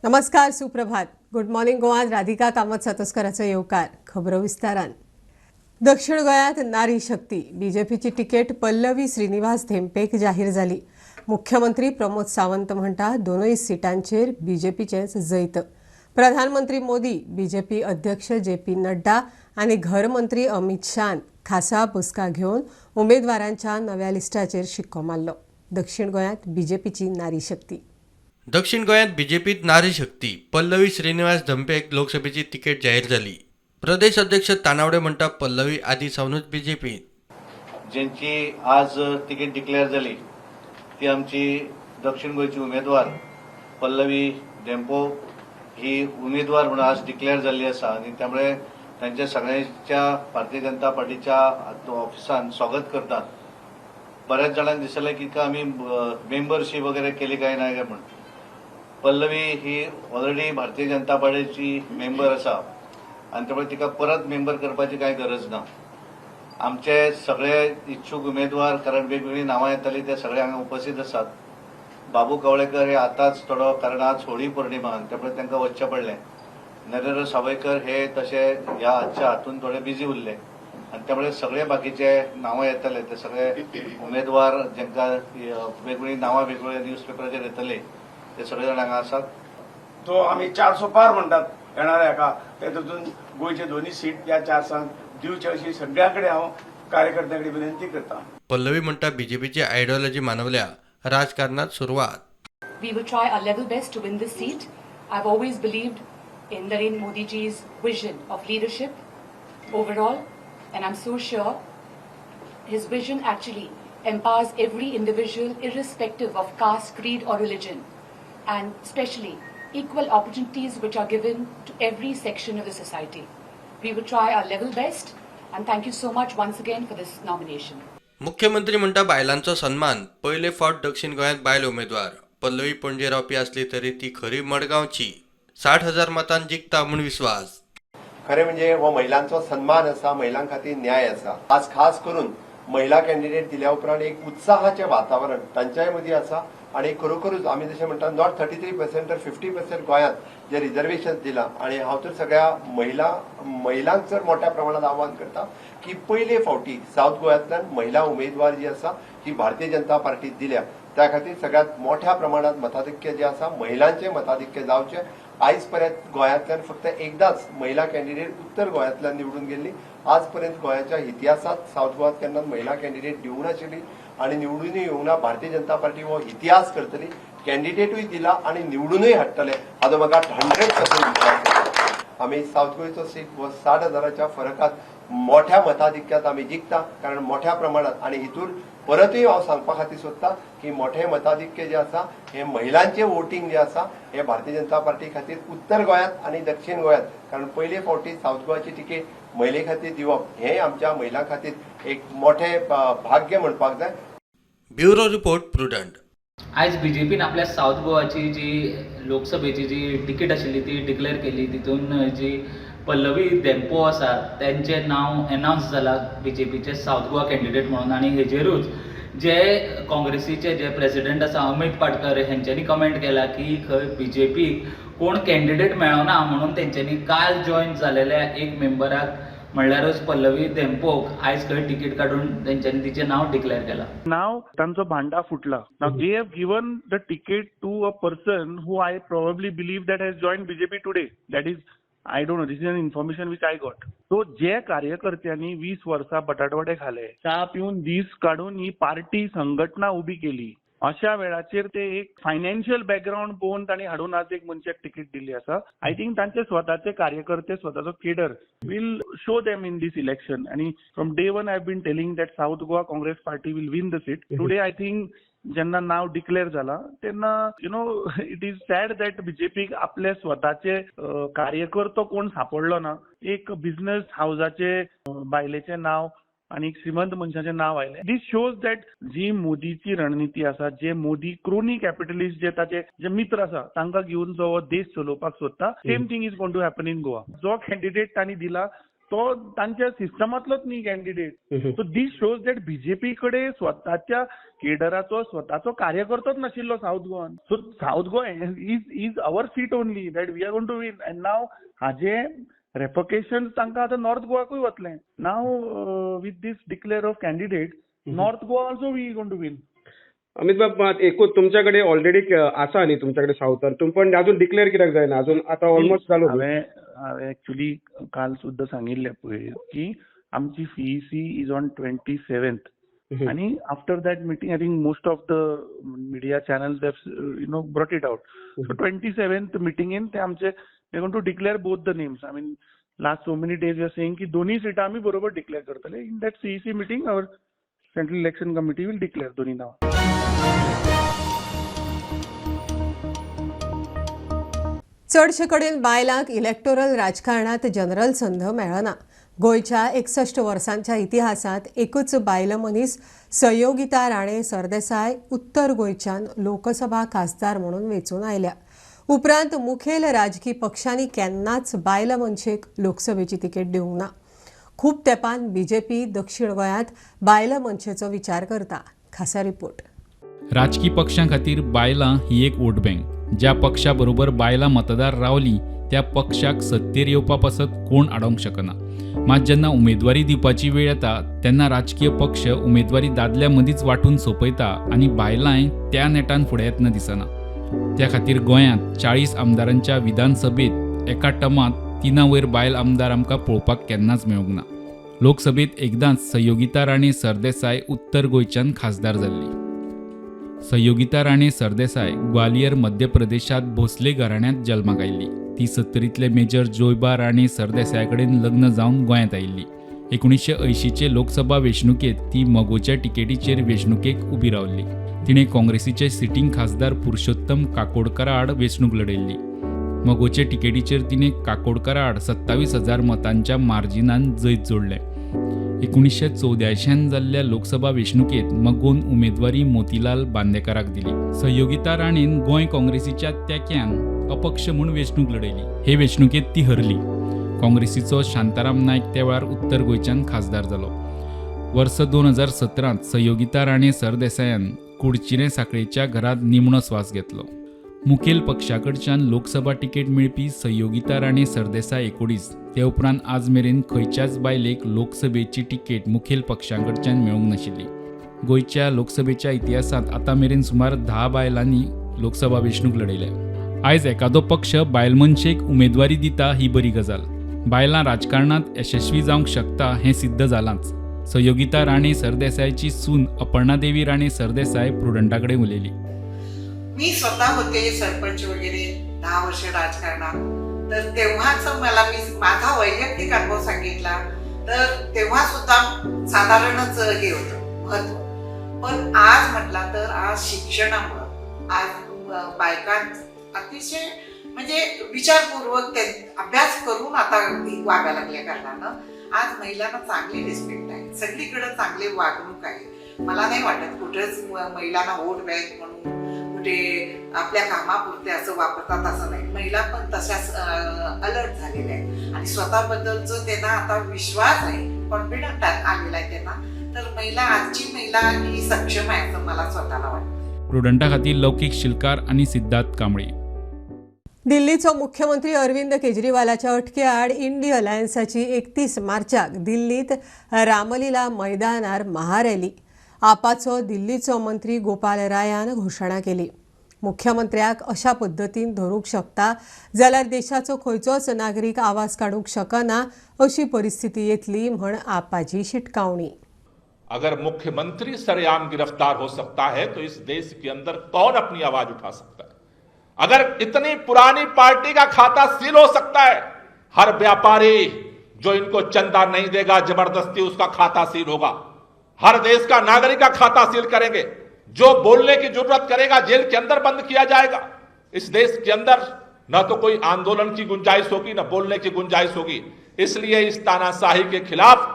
नमस्कार, सुप्रभात. Good morning गोवात Radhika Kamat सातोस्कराचो येवकार. खबरो विस्तारान. दक्षिण गोंयांत नारी शक्ती बीजेपीची तिकेट पल्लवी श्रीनिवास धेंपेक जाहीर जाली. मुख्यमंत्री प्रमोद सावंत म्हणटा, दोनूय सिटांचेर बीजेपीचेंच जैत. प्रधानमंत्री मोदी, बीजेपी अध्यक्ष जे पी नड्डा आनी घरमंत्री अमित शान खासा बसका घेवन उमेदवारांच्या नव्या लिस्टाचेर शिक्को मारलो. दक्षिण गोंयांत बीजेपीची नारी शक्ती. दक्षिण गोंयांत बीजेपीत नारी शक्ती. पल्लवी श्रीनिवास धंपेक लोकसभेची तिकेट जाहीर जाली. प्रदेश अध्यक्ष तानावडे म्हणटा, पल्लवी आदी सावनूच बीजेपीत. ज्यांची आज तिकीट डिक्लेअर जाली ती आमची दक्षिण गोंयची उमेदवार पल्लवी धेंपो ही उमेदवार म्हणून आज डिक्लेअर जाल्ली आसा आनी त्यामुळे तांच्या सगळ्यांच्या भारतीय जनता पार्टीच्या ऑफिसान स्वागत करतात. बऱ्याच जाणांक दिसलें की का आमी मेंबरशीप वगैरे केली काय ना काय म्हण. पल्लवी ही ऑलरेडी भारतीय जनता पार्टीची मेंबर आसा आनी त्यामुळे तिका परत मेंबर करपाची कांय गरज ना. आमचे सगळे इच्छूक उमेदवार, कारण वेगवेगळी नांवां येताली, ते सगळे हांगा उपस्थित आसात. बाबू कवळेकर हे आतांच थोडो, कारण आज होळी पौर्णिमा आनी त्यामुळे तांकां वचचें पडलें. नरेंद्र सावयकर हे तशे ह्या आजच्या हातून थोडे बिजी उरले आनी त्यामुळे सगळे बाकीचे नांवां येताले ते सगळे उमेदवार, जांकां वेगवेगळीं नांवां वेगवेगळ्या न्यूज पेपराचेर येतले, ते सगळे जाण हांगा आसात. तो आमी 400 पार म्हणटात येणाऱ्या हाका, ते तितून गोंयचे दोन्ही सीट त्या 400 दिवचे अशी सगळ्या कडेन हांव कार्यकर्त्यां कडेन विनंती करता. पल्लवी म्हणटा, बीजेपीची आयडियोलॉजी मानवल्या, राजकारणात सुरवात. We will try our level best to win this seat. I've always believed in Narendra Modi ji's vision of leadership overall, and I'm so sure his vision actually empowers every individual irrespective of caste, creed, or religion, and especially equal opportunities which are given to every section of the society. We will try our level best, and thank you so much once again for this nomination. मुख्यमंत्री म्हणटा, बायलांचो सन्मान. पयले फावट दक्षिण गोंयांत बायल उमेदवार. पल्लवी पणजे रावपी आसली तरी ती खरी मडगांवची. 60,000 मतान जिखता म्हूण विस्वास. खरें म्हणजे हो महिलांचो सन्मान आसा, महिलां खातीर न्याय आसा. आज खास करून महिला कॅन्डिडेट दिल्या उपरांत एक उत्साहाचें वातावरण तांच्याय मदीं आसा आनी खरोखरूच आमी जशें म्हणटा, not 33% तर 50% गोंयांत जे रिजर्वेशन दिलां. आनी हांव तर सगळ्या महिलांक चड मोठ्या प्रमाणात आव्हान करता की पयले फावटी सावथ गोंयांतल्यान महिला उमेदवार जी आसा ही भारतीय जनता पार्टीत दिल्या. त्या खातीर सगळ्यात मोठ्या प्रमाणात मताधिक्य जे आसा, महिलांचें मताधिक्य जावचें. आयज पर्यंत गोंयांतल्यान फक्त एकदाच महिला कॅन्डिडेट उत्तर गोंयांतल्यान निवडून गेल्ली. आज पर्यंत गोंयाच्या इतिहासात सावथ गोवात केन्ना महिला कॅन्डिडेट दिवंक नाशिल्ली आनी निवडूनय येवंक ना. भारतीय जनता पार्टी हो इतिहास करतली. कॅन्डिडेटूय दिला आनी निवडूनय हाडटले, हाजो म्हाका 100% विश्वास आसा. आमी सावथ गोंयचो सीट हो 60,000च्या फरकात मोठ्या मताधिक्यात आमी जिखता, कारण मोठ्या प्रमाणात. आनी हितून परतूय हांव सांगपा खातीर सोदता की मोठे मताधिक्य जे आसा, हे महिलांचे वोटींग जे आसा, हे भारतीय जनता पार्टी खातीर उत्तर गोंयांत आनी दक्षिण गोंयांत, कारण पयले फावटी सावथ गोवाची तिकेट महिले खातीर दिवप हे आमच्या महिलां खातीर एक मोठें भाग्य म्हणपाक जाय. Bureau report, Prudent. आयज बीजेपीन आपल्या सावथ गोवाची जी लोकसभेची जी तिकीट आशिल्ली ती डिक्लेअर केली. तितून जी पल्लवी धेंपो आसा, तेंचें नांव एनावन्स जाला बीजेपीचे सावथ गोवा कॅन्डिडेट म्हणून. आनी हेजेरूच जे काँग्रेसीचे जे प्रेसिडेंट आसा अमित पाटकर, हेंच्यांनी कमेंट केला की खंय बीजेपीक कोण कॅन्डिडेट मेळना म्हणून तेंच्यांनी काल जॉयन जालेल्या एक मेंबराक, म्हणल्यारूच पल्लवी धेंपोक, आयज खंय तिकीट काडून तेंच्यांनी तिचें नांव डिक्लेअर केलां. Now तांचो भांडा फुटला. Now they have given the ticket to a person who I probably believe that has joined BJP today. That is, I don't know, this is an information which I got. So जे कार्यकर्त्यांनी 20 वर्सां बटाटवडे खाले, च्या पिवन दीस काडून ही party संघटना उबी केली, अशा वेळाचेर ते एक फायनान्शियल बॅकग्रावंड पळोवन तांणी हाडून आज एक मनशाक तिकीट दिल्ली आसा. I think तांचे स्वताचे कार्यकर्ते, स्वताचो cadre will show them in this election. आणि from day one I been telling that South Goa Congress Party will win the seat. Today I think जेन्ना नाव डिक्लेअर जाला तेन्ना it is sad that बीजेपीक आपले स्वताचे कार्यकर्तो कोण सापडलो ना. एक बिझनेस हावजाचे बायलेचें नाव आनी एक श्रीमंत मनशाचें नाव आयलें. दीस शोज that जी मोदीची रणनिती आसा, जे मोदी क्रोनी कॅपिटलिस्ट, जे ताचे जे मित्र आसा, तांकां घेवन जो हो देश चलोवपाक सोदता, same thing is going to happen in Goa. जो कॅन्डिडेट तांणी दिला तो तांच्या सिस्टमांतलोच न्ही candidate. So this shows that BJP कडेन स्वताच्या केडराचो स्वताचो कार्यकर्तोच नाशिल्लो south Goan. So South Goa is our seat only that we are going to win. And now हाजे रेपकेशन तांकां आतां नॉर्थ गोवाकूय वतलें. Now with this declare of candidate North Goa also we going to win. Amit बाब, एकूच तुमच्या कडेन already आसा न्ही तुमच्या कडेन सावथार, तुमी पण अजून डिक्लेअर कित्याक जायना? अजून आतां ऑलमोस्ट जालो. हांवें एक्चुली काल सुद्दां सांगिल्लें पळय की आमची सीईसी is on 27th आनी after that meeting I think most of the media channels have you know brought it out. So 27th मिटिंगेन ते आमचे they going to declare both the names. I mean last so many days we are saying की दोन्ही सिटां आमी बरोबर declare करतले. In that CEC meeting our central election committee will declare दोन्ही नांव. चडशे कडेन बायलांक इलेक्टोरल राजकारणात जनरल संद मेळना. गोंयच्या 61 वर्सांच्या इतिहासांत एकूच बायल मनीस संयोगिता राणे सरदेसाय उत्तर गोंयच्यान लोकसभा खासदार म्हणून वेंचून आयल्या. उपरांत मुखेल राजकी पक्षांनी केन्नाच बायल मनशेक लोकसभेची तिकेट दिवंक ना. खूब तेंपान बीजेपी दक्षिण गोंयांत बायल मनशेचो विचार करता. खासा रिपोर्ट. राजकी पक्षां खातीर बायलां ही एक वोट बँक. ज्या पक्षा बरोबर बायलां मतदार रावली त्या पक्षाक सत्तेर येवपा पासत कोण आडोवंक शकना. मात जेन्ना उमेदवारी दिवपाची वेळ येता तेन्ना राजकीय पक्ष उमेदवारी दादल्या मदींच वांटून सोंपयता आनी बायलांय त्या नेटान फुडें येतना दिसना. त्या खातीर गोंयांत 40 आमदारांच्या विधानसभेत एका टर्मांत 3 वयर बायल आमदार आमकां पळोवपाक केन्नाच मेळूंक ना. लोकसभेत एकदांच संयोगिता राणे सरदेसाय उत्तर गोंयच्यान खासदार जाल्ली. संयोगिता राणे सरदेसाय ग्वालियर मध्य प्रदेशात भोसले घराण्यांत जल्माक आयिल्ली. ती 70तले मेजर जोयबा राणे सरदेसाया कडेन लग्न जावन गोंयांत आयिल्ली. 1980चे लोकसभा वेंचणुकेंत ती मगोच्या तिकेटीचेर वेंचणुकेक उबी रावल्ली. तिणें काँग्रेसीचे सिटींग खासदार पुरुषोत्तम काकोडकरा आड वेंचणूक लढयल्ली. मगोचे तिकेटीचेर तिणें काकोडकरा आड 27,000 मतांच्या मार्जिनान जैत जोडलें. 1984 जाल्ल्या लोकसभा वेंचणुकेंत मगोन उमेदवारी मोतीलाल बांदेकाराक दिली. संयोगिता राणेन गोंय काँग्रेसीच्या तेंक्यान अपक्ष म्हूण वेंचणूक लढयली. हे वेंचणुकेंत ती हरली. काँग्रेसीचो शांताराम नायक त्या वेळार उत्तर गोंयच्यान खासदार जालो. वर्स 2017 संयोगिता राणे सरदेसायान कुडचिरें साखळेच्या घरांत निमणो स्वास घेतलो. मुखेल पक्षा कडच्यान लोकसभा तिकेट मेळपी संयोगिता राणे सरदेसाय 19 ते उपरांत आज मेरेन खंयच्याच बायलेक लोकसभेची तिकेट मुखेल पक्षां कडच्यान मेळूंक नाशिल्ली. गोंयच्या लोकसभेच्या इतिहासांत आतां मेरेन सुमार 10 बायलांनी लोकसभा वेंचणूक लढयल्या. आयज एकादो पक्ष बायलमनशेक उमेदवारी दिता ही बरी गजाल. बायलां राजकारणांत यशस्वी जावंक शकता हें सिद्ध जालांच. संयोगिता राणे सरदेसायची सून अपर्णा देवी राणे सरदेसाय प्रुडंटा कडेन उलयली. मी स्वतः होते सरपंच वगैरे 10 वर्ष राजकारणात, तर तेव्हाच मला मी माझा वैयक्तिक अनुभव सांगितला तर तेव्हा सुद्धा साधारणच हे होतं महत्व. पण आज म्हटला तर आज शिक्षणामुळं आज बायकां अतिशय म्हणजे विचारपूर्वक ते अभ्यास करून आता वागायला लागल्या कारणानं आज महिलांना चांगली रिस्पेक्ट आहे, सगळीकडे चांगली वागणूक आहे. मला नाही वाटत कुठेच महिलांना वोट बँक म्हणून कुठे आपल्या कामापुरते असं वापरतात असं नाही. महिला पण तशाच अलर्ट झालेल्या आहेत आणि स्वतःबद्दलचं त्यांना आता विश्वास आहे, कॉन्फिडंट आलेला आहे त्यांना. तर महिला, आजची महिला ही सक्षम आहे असं मला स्वतःला वाटतं. प्रुडंटा खातीर लौकीक शिलकार आनी सिद्धार्थ कांबळे. दिल्लीचो मुख्यमंत्री अरविंद केजरीवालाच्या अटकेआड इंडी अलायन्साची 31 मार्चाक दिल्लीत रामलीला मैदानार महारॅली. आपाचो दिल्लीचो मंत्री गोपाल रायान घोशणा केली. मुख्यमंत्र्याक अशा पद्दतीन धरूंक शकता जाल्यार देशाचो खंयचोच नागरीक आवाज काडूंक शकना अशी परिस्थिती येतली म्हण आपाची शिटकावणी. अगर मुख्यमंत्री सरेआम गिरफ्तार हो सकता है तो इस देश के अंदर कौन अपनी आवाज उठा सकता है? अगर इतनी पुरानी पार्टी का खाता सील हो सकता है, हर व्यापारी जो इनको चंदा नहीं देगा जबरदस्ती उसका खाता सील होगा, हर देश का नागरिक का खाता सील करेंगे, जो बोलने की जरूरत करेगा जेल के अंदर बंद किया जाएगा। इस देश के अंदर न तो कोई आंदोलन की गुंजाइश होगी न बोलने की गुंजाइश होगी। इसलिए इस तानाशाही के खिलाफ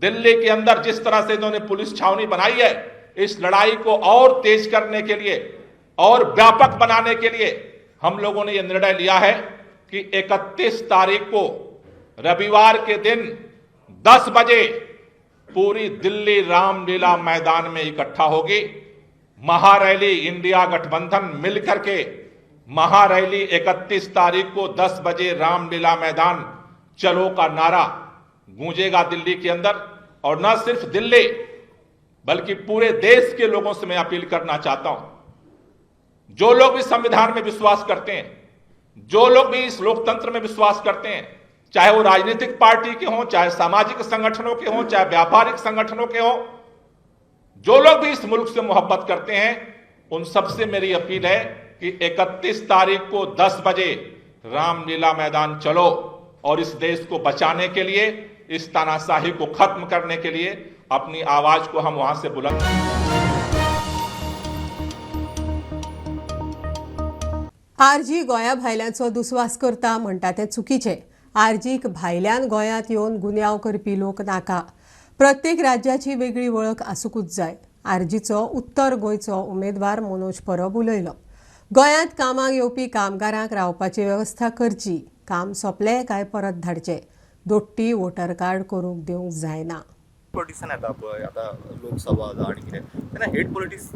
दिल्ली के अंदर जिस तरह से इन्होंने पुलिस छावनी बनाई है, इस लड़ाई को और तेज करने के लिए और व्यापक बनाने के लिए हम लोगों ने यह निर्णय लिया है कि 31 तारीख को रविवार के दिन 10 बजे पूरी दिल्ली रामलीला मैदान में इकट्ठा होगी। महारैली इंडिया गठबंधन मिलकर के महारैली 31 तारीख को 10 बजे रामलीला मैदान चलो का नारा गूंजेगा दिल्ली के अंदर। और न सिर्फ दिल्ली बल्कि पूरे देश के लोगों से मैं अपील करना चाहता हूं, जो लोग भी संविधान में विश्वास करते हैं, जो लोग भी इस लोकतंत्र में विश्वास करते हैं, चाहे वो राजनीतिक पार्टी के हों, चाहे सामाजिक संगठनों के हों, चाहे व्यापारिक संगठनों के हों, जो लोग भी इस मुल्क से मोहब्बत करते हैं, उन सबसे मेरी अपील है कि 31 तारीख को 10 बजे रामलीला मैदान चलो और इस देश को बचाने के लिए, इस तानाशाही को खत्म करने के लिए अपनी आवाज को हम वहां से बुलंद। आरजी गोंया भायल्यांचो दुस्वास करता म्हणटा तें चुकीचें। आरजीक भायल्यान गोंयांत येवन गुन्यांव करपी लोक नाका। प्रत्येक राज्याची वेगळी वळख आसूंकूच जाय। आरजीचो उत्तर गोंयचो उमेदवार मनोज परब उलयलो। गोंयांत कामाक येवपी कामगारांक रावपाची वेवस्था करची, काम सोंपलें काय परत धाडचें, दोट्टी वोटर कार्ड करूंक दिवंक जायना। पॉलिटिक्सान येता पळय आतां लोकसभा जावं आनी कितें तेन्ना हेट पॉलिटिक्स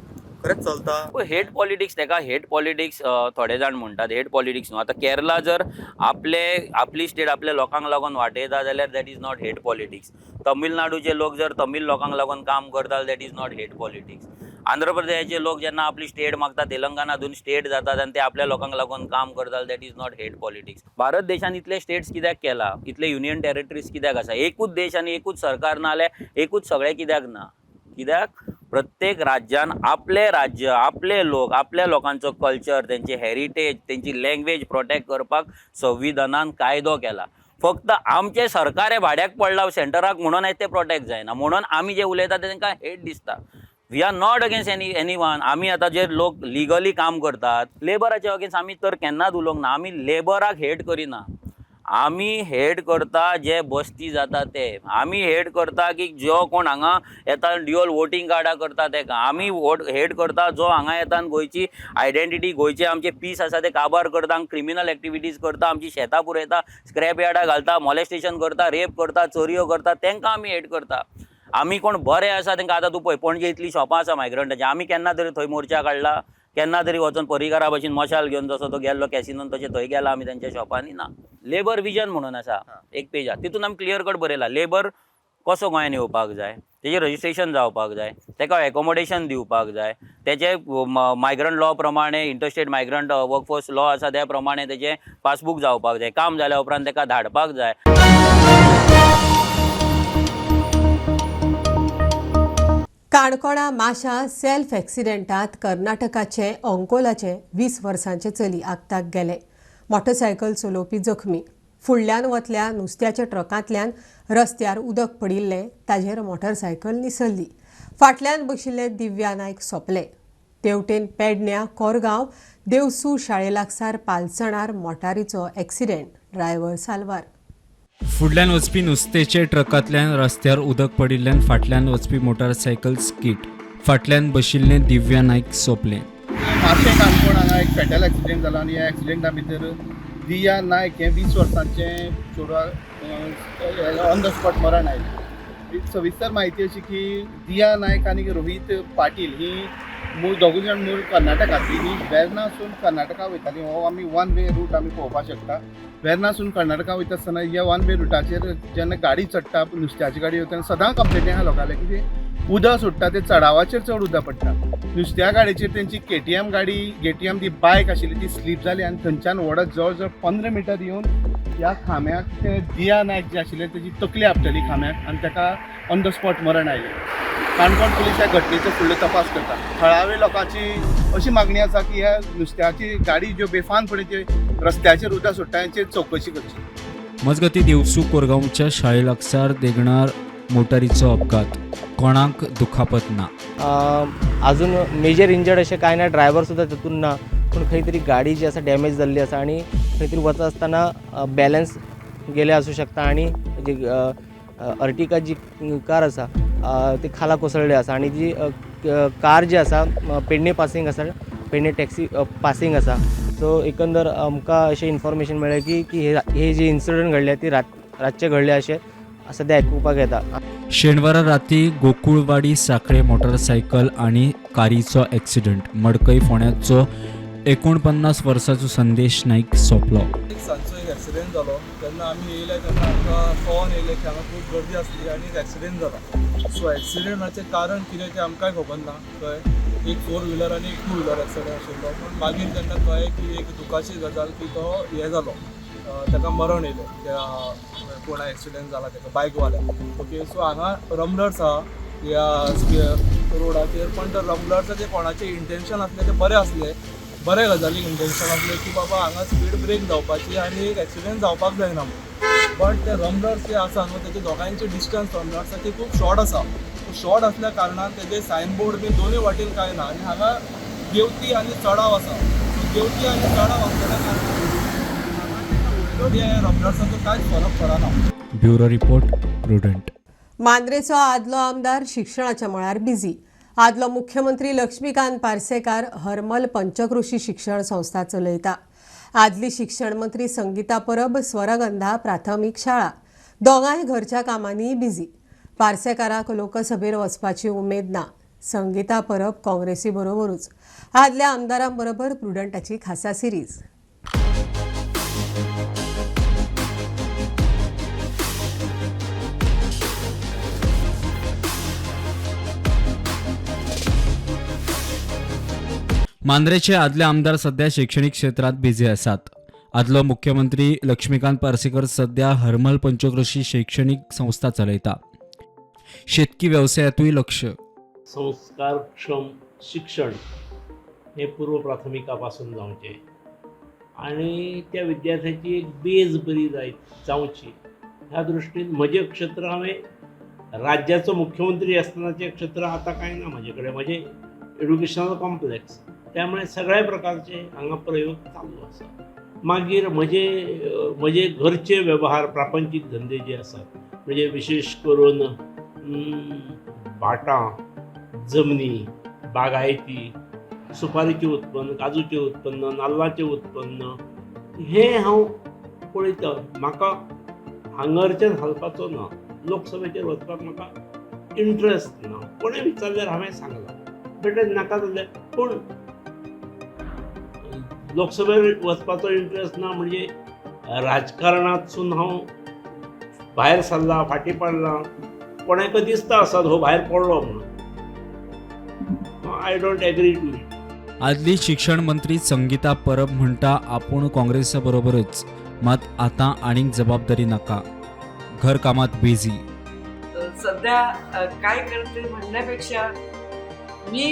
खरेंच चलता। हेट पॉलिटिक्स तेका हेट पॉलिटिक्स थोडे जाण म्हणटात, हेट पॉलिटिक्स न्हू। आतां केरला जर आपले आपली स्टेट आपल्या लोकांक लागून वाटयता जाल्यार that is not hate politics. तमिळनाडूचे लोक जर तमीळ लोकांक लागून काम करता that is not hate politics. Andhra प्रदेशाचे लोक जेन्ना आपली स्टेट मागता, तेलंगणा दोन स्टेट जातात आनी ते आपल्या लोकांक लागून काम करता that is not hate politics. Bharat देशान इतले स्टेट्स कित्याक केला, इतले युनियन टेरिटरीज कित्याक आसा, एकूच देश आनी एकूच सरकार ना जाल्यार एकूच सगळें कित्याक ना? कित्याक प्रत्येक राज्यान आपले राज्य, आपले लोक, आपल्या लोकांचो कल्चर, तेंची हेरिटेज, तेंची लँग्वेज प्रोटेक्ट करपाक संविधानान कायदो केला। फक्त आमचें सरकार हें भाड्याक पडलां सेंटराक म्हणून आयज तें प्रोटेक्ट जायना, म्हणून आमी जे उलयता तें तांकां हेट दिसता। We are not against anyone. आमी आतां जे लोक लिगली काम करतात लेबराचे अगेन्स्ट आमी तर केन्नाच उलोवंक ना। आमी लेबराक हेट करिना, आमी हेट करता जे बस्ती जाता ते, आमी हेट करता की जो कोण हांगा येता ड्युअल वोटींग कार्डां करता तेका, आमी हेट करता जो हांगा येता आनी गोंयची आयडेंटिटी, गोंयचे आमचे पीस आसा ते काबार करता, क्रिमिनल एक्टिविटीज करता, आमची शेतां पुरयता, स्क्रॅप यार्डां घालता, मॉलेस्टेशन करता, रेप करता, चोरयो करता, तेंकां आमी हेट करता। आमी कोण बरे आसा तेंकां आतां तूं पळय पणजे इतली शॉपां आसा मायग्रंटाची, आमी केन्ना तरी थंय मोर्चा काडला, केन्ना तरी वचून परिकारा भशेन मशाल घेवन जसो तो गेल्लो कॅसिनोन तशें थंय गेला आमी तेंच्या शॉपांनी ना। लेबर विजन म्हणून आसा एक पेज आसा, तितून आमी क्लियर कट बरयला लेबर कसो गोंयान येवपाक जाय, तेजें रजिस्ट्रेशन जावपाक जाय, तेका एकोमोडेशन दिवपाक जाय, तेजे मायग्रंट लॉ प्रमाणे इंटरस्टेट मायग्रंट वर्कफोर्स लॉ आसा त्या प्रमाणे तेजें पासबूक जावपाक जाय, काम जाल्या उपरांत तेका धाडपाक जाय। काणकोणा माशा सेल्फ एक्सिडेंटात कर्नाटकाचे अंकोलाचे 20 वर्सांचे चली आगताक गेले। मोटरसायकल चलोवपी जखमी। फुडल्यान वतल्या नुस्त्याच्या ट्रकांतल्यान रस्त्यार उदक पडिल्लें, ताजेर मोटरसायकल निसरली। फाटल्यान बशिल्ले दिव्या नायक सोंपले। तेवटेन पेडण्या कोरगांव देवसू शाळे लागसार पालसणार मोटारीचो एक्सिडेंट, ड्रायव्हर साल्वार। फुडल्यान वचपी नुस्तेचे ट्रकांतल्यान रस्त्यार उदक पडिल्ल्यान फाटल्यान वचपी मोटारसायकल स्कीट, फाटल्यान बशिल्लें दिव्या नायक सोंपलें। माशें काणकोण हांगा एक फेटल एक्सिडेंट जाला आनी ह्या एक्सिडेंटा भितर दिया नायक हें 20 वर्सांचें चेडवाक ऑन the spot मरण आयलें। सविस्तर म्हायती अशी की दिया नायक आनी रोहीत पाटील ही मूळ दोगूय जाण मूळ कर्नाटकांतली, ही वेर्नासून कर्नाटका वयताली। हो आमी वन वे रूट आमी पळोवपाक शकता। वेर्नासून कर्नाटका वयता आसतना ह्या वन वे रुटाचेर जेन्ना गाडी चडटा, नुस्त्याची गाडी वयता तेन्ना सदां कंप्लेनी आहा लोकांले की उदक सोडटा ते चडावाचेर चड उदक पडटा। नुस्त्या गाडयेचेर तेंची केटीएम गाडी, केटीएम ती बायक आशिल्ली ती स्लीप जाली आनी थंयच्यान वडत जवळ जवळ 15 मिटर येवन ह्या खांब्याक ते दिया नायक जे आशिल्ले तेजी तकली आपटली खांब्याक आनी ताका ऑन the spot मरण आयलें। काणकोण पुलीस ह्या घटनेचो फुडलो तपास करता। थळावे लोकांची अशी मागणी आसा की ह्या नुस्त्याची गाडी ज्यो बेफानपणे ती रस्त्याचेर उदक सोडटा हेंचेर चवकशी करची। मजगती देवसू कोरगांवच्या शाळे लागसार देगणार मोटारीचो अपघात, कोणाक दुखापत ना। अजून मेजर इंजर्ड अशें कांय ना, ड्रायव्हर सुद्दां तातूंत ना, पूण खंय तरी गाडी जी आसा डॅमेज जाल्ली आसा आनी खंय तरी वता आसतना बॅलन्स गेले आसूं शकता आनी जी अर्टिका जी कार आसा ती खाला कोसळ्ळी आसा आनी जी कार जी आसा पेडणे पासींग आसा, पेडणे टॅक्सी पासींग आसा। सो एकंदर आमकां अशें इन्फॉर्मेशन मेळ्ळें की हे जे इन्सिडंट घडले ती रातचे घडले अशें सद्या आयकुपाक येता. शेनवारा राती गोकुळवाडी साखळे मोटरसायकल आनी कारीचो एक्सिडंट. मडकय फोंड्याचो 49 वर्साचो संदेश नाईक सोंपलो. एक सांजचो एक एक्सिडेंट जालो तेन्ना आमी येयले तेन्ना आमकां कळोन येयलें की हांगा खूब गर्दी आसली आनी एक एक्सिडेंट जाला. सो एक्सिडेंटाचें कारण कितें तें आमकांय खबर ना. कळ्ळें, एक 4 व्हिलर आनी एक 2 व्हिलर एक्सिडेंट आशिल्लो. पूण मागीर तेन्ना कळ्ळें की एक दुखाची गजाल की तो हें जालो, ताका मरण येयलें त्या कोणा एक्सिडेंट जाला ताका बायकवाल्याक. ओके, सो हांगा रमलर्स आहा ह्या रोडाचेर, पण त्या रमलर्साचें कोणाचें इंटेंशन आसलें तें बरें आसलें, बरे गजालीक इंटेंशन आसलें की बाबा हांगा स्पीड ब्रेक जावपाची आनी एक एक्सिडेंट जावपाक जायना म्हणून. बट ते रमलर्स जे आसा न्हू तेजे दोगांयचे डिस्टन्स रमलर्साचे खूब शॉर्ट आसा. शॉर्ट आसल्या कारणान तेजे सायन बोर्ड बी दोनूय वाटेन कांय ना आनी हांगा देंवती आनी चडाव आसा. सो देंवती आनी चडाव आसलेल्या कारणान रमलर्साचो कांयच फरक पडना. Bureau report, Prudent. मांद्रेचो आदलो आमदार शिक्षणाच्या मळार बिझी. आदलो मुख्यमंत्री लक्ष्मीकांत पार्सेकार हरमल पंचकृषी शिक्षण संस्था चलयता. आदली शिक्षण मंत्री संगीता परब स्वरगंधा प्राथमीक शाळा. दोगांय घरच्या कामांनी बिझी. पार्सेकाराक लोकसभेर वचपाची उमेद ना. संगीता परब काँग्रेसी बरोबरूच. आदल्या आमदारां बरोबर प्रुडंटाची खासा सिरीज. मांद्रेचे आदले आमदार सध्या शैक्षणिक क्षेत्रात बिझी आसात. आदलो मुख्यमंत्री लक्ष्मीकांत पार्सेकर सध्या हरमल पंचकृषी शैक्षणिक संस्था चलयता. शेतकी व्यवसायातूय लक्ष. संस्कारक्षम शिक्षण हे पूर्व प्राथमिकापासून जावचें आनी त्या विद्यार्थ्याची एक बेज बरी जावची ह्या दृश्टीन म्हजें क्षेत्र हांवें राज्याचो मुख्यमंत्री आसतनाचें क्षेत्र आतां कांय ना म्हजे कडेन, म्हजें एड्युकेशनल कॉम्प्लेक्स, त्यामुळे सगळ्या प्रकारचे हांगा प्रयोग चालू आसा. मागीर म्हजे घरचे वेव्हार प्रापंचीक धंदे जे आसात म्हणजे विशेष करून भाटां, जमनी, बागायती, सुपारीचें उत्पन्न, काजूचें उत्पन्न, नाल्लाचें उत्पन्न हें हांव पळयतां. म्हाका हांगरच्यान हालपाचो ना, लोकसभेचेर वचपाक म्हाका इंट्रस्ट ना. कोणें विचारल्यार हांवें सांगलां बेटर नाका जाल्यार, पूण लोकसभेर वचपाचो इंट्रस्ट ना म्हणजे राजकारणांतसून हांव भायर सरला, फाटीं पडला. कोणाक दिसता आसत हो भायर पडलो म्हणून, I don't agree to it. आदली शिक्षण मंत्री संगीता परब म्हणटा आपूण काँग्रेसा बरोबरच, मात आतां आनीक जबाबदारी नाका, घरकामात बिझी. सध्या काय करते म्हणण्यापेक्षा मी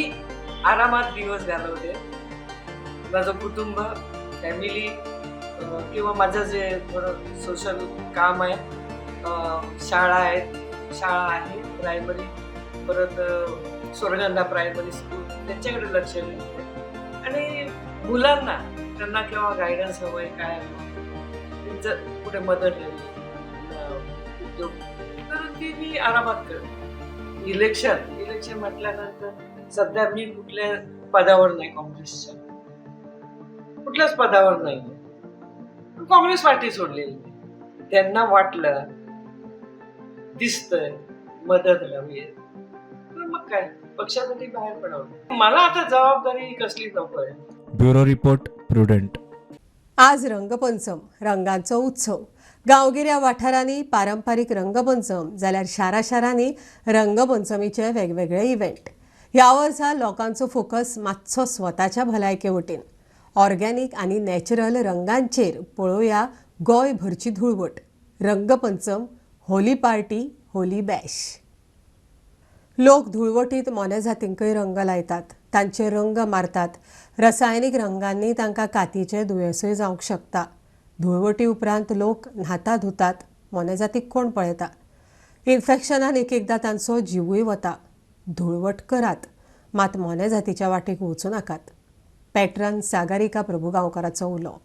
आरामात दिवस घालवते. माझं कुटुंब, फॅमिली किंवा माझं जे थोडं सोशल काम आहे, शाळा आहेत, शाळा आहे प्रायमरी, परत स्वर्गंधा प्रायमरी स्कूल, त्यांच्याकडे लक्ष देते. आणि मुलांना त्यांना केव्हा गायडन्स हवं आहे, काय त्यांचं कुठे मदत हवी उद्योग, तर ती मी आरामात करते. इलेक्शन म्हटल्यानंतर सध्या मी कुठल्या पदावर नाही, काँग्रेसच्या कुठल्याच पदावर नाही, काँग्रेस पार्टी सोडलेली नाही. त्यांना वाटलं दिसतंय मदत हवी आहे तर मग काय पक्षासाठी बाहेर पडावं. मला आता जबाबदारी कसली नको आहे. Bureau report, Prudent. आज रंगपंचम, रंगांचो उत्सव. गांवगिऱ्या वाठारांनी पारंपारीक रंगपंचम जाल्यार शारा शारांनी रंगपंचमीचे वेगवेगळे इव्हेंट. ह्या वर्सा लोकांचो फोकस मातसो स्वताच्या भलायके वटेन. ऑर्गॅनिक आनी नॅचरल रंगांचेर पळोवया गोंयभरची Dhulvad. Rangpancham, Holi party, Holi bash. लोक धुळवटीत मोने जातींकय रंग लायतात, तांचे रंग मारतात. रसायनीक रंगांनी तांकां कातीचें दुयेंसूय जावंक शकता. धुळवटी उपरांत लोक न्हाता धुतात, मोने जातीक कोण पळयता. इन्फेक्शनान एक एकदां तांचो जिवूय वता. धुळवट करात, मात मोने जातीच्या वाटेक वचूं नाकात. पॅट्रन सागरिका प्रभुगांवकाराचो उलो.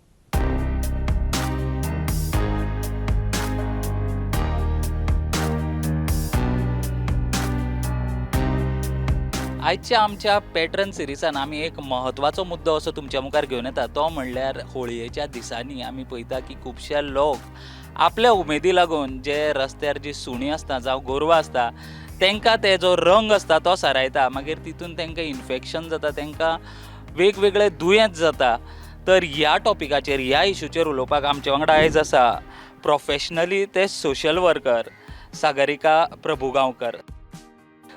आयच्या आमच्या पॅटर्न सिरिजान आमी एक म्हत्वाचो मुद्दो असो तुमच्या मुखार घेवन येता, तो म्हणल्यार होळयेच्या दिसांनी आमी पळयता की खुबशे लोक आपल्या उमेदी लागून जे रस्त्यार जी सुणी आसता जावं गोरवां आसता तांकां ते जो रंग आसता तो सारायता, मागीर तितून तांकां इन्फेक्शन जाता, तांकां वेगवेगळे दुयेंत जाता. तर ह्या टॉपिकाचेर, ह्या इशूचेर उलोवपाक आमचे वांगडा आयज आसा प्रोफेशनली ते सोशल वर्कर सागरिका प्रभुगांवकर.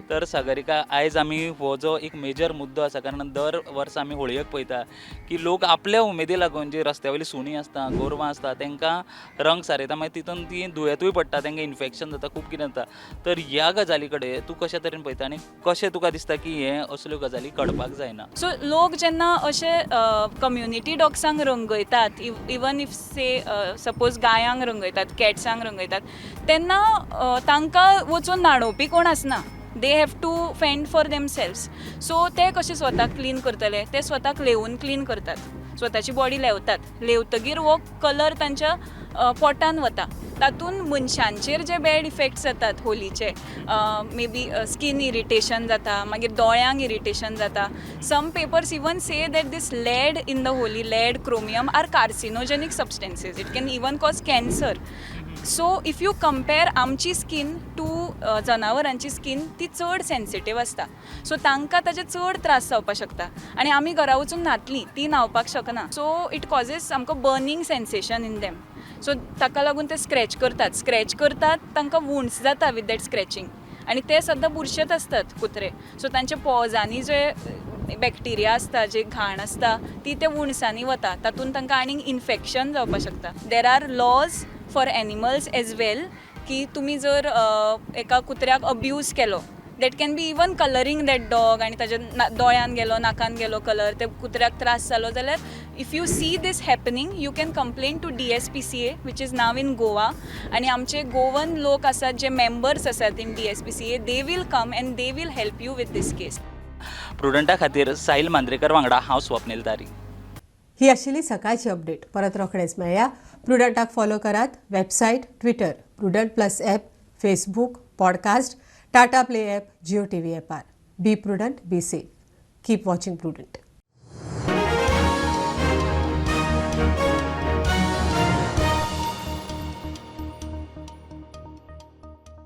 तर सागरिका, आयज आमी हो जो एक मेजर मुद्दो आसा, कारण दर वर्सा आमी होळयेक पळयता की लोक आपल्या उमेदी लागून जी रस्त्या वयली सुणीं आसता, गोरवां आसता, तांकां रंग सारयता, मागीर तितून ती दुयेंतूय पडटा, तांकां इन्फेक्शन जाता, खूब कितें जाता. तर ह्या गजाली कडेन तूं कशे तरेन पळयता आनी कशें तुका दिसता की हें असल्यो गजाली घडपाक जायना? सो लोक जेन्ना अशे कम्युनिटी डॉग्सांक रंगयतात, इवन if से सपोज गायांक रंगयतात, कॅट्सांक रंगयतात, तेन्ना तांकां वचून न्हाणोवपी कोण आसना. They have to fend for themselves. So ते कशे स्वताक क्लीन करतले? ते स्वताक लेवून क्लीन करतात, स्वताची बॉडी लेवतात, लेवतगीर हो कलर तांच्या पोटान वता. तातूंत मनशांचेर जे बॅड इफेक्ट्स जातात होलीचे, मे बी स्कीन इरिटेशन जाता, मागीर दोळ्यांक इरिटेशन जाता. Some papers even say that this lead in the Holi, lead, chromium are carcinogenic substances. It can even cause cancer. So if you compare आमची skin two जनावरांची skin, ती चड sensitive आसता. So तांकां ताजे चड त्रास जावपाक शकता आनी आमी घरा वचून न्हातलीं, ती न्हांवपाक शकना. सो it causes सामको burning sensation in them. So ताका लागून ते स्क्रॅच करतात, स्क्रॅच करतात, तांकां वुंड्स जाता विथ that scratching आनी ते सद्दां बुरशेत आसतात कुत्रे. सो तांच्या पोजांनी जे बॅक्टिरिया आसता, जे घाण आसता, ती त्या वुंड्सांनी वता, तातूंत तांकां आनीक इन्फेक्शन जावपाक शकता. There are laws for animals as well की तुमी जर एका कुत्र्याक अब्यूज केलो, that can be even colouring that dog, आनी ताच्या दोळ्यान गेलो, नाकान गेलो कलर, ते कुत्र्याक त्रास जालो जाल्यार if you see this happening you can complain to DSPCA which is now in Goa. आनी आमचे गोवन लोक आसात जे मेंबर्स आसात in DSPCA, they will come and they will help you with this case. प्रुडंटा खातीर साहिल मांद्रेकर वांगडा हांव स्वप्नील तारी. ही आशिल्ली सकाळची अपडेट. परत रोखडेच मेळया. प्रुडंटाक फॉलो करात. Website, Twitter, Prudent plus app, Facebook, podcast, Tata Play app, Jio TV ॲपार. Be prudent, be safe, keep watching Prudent.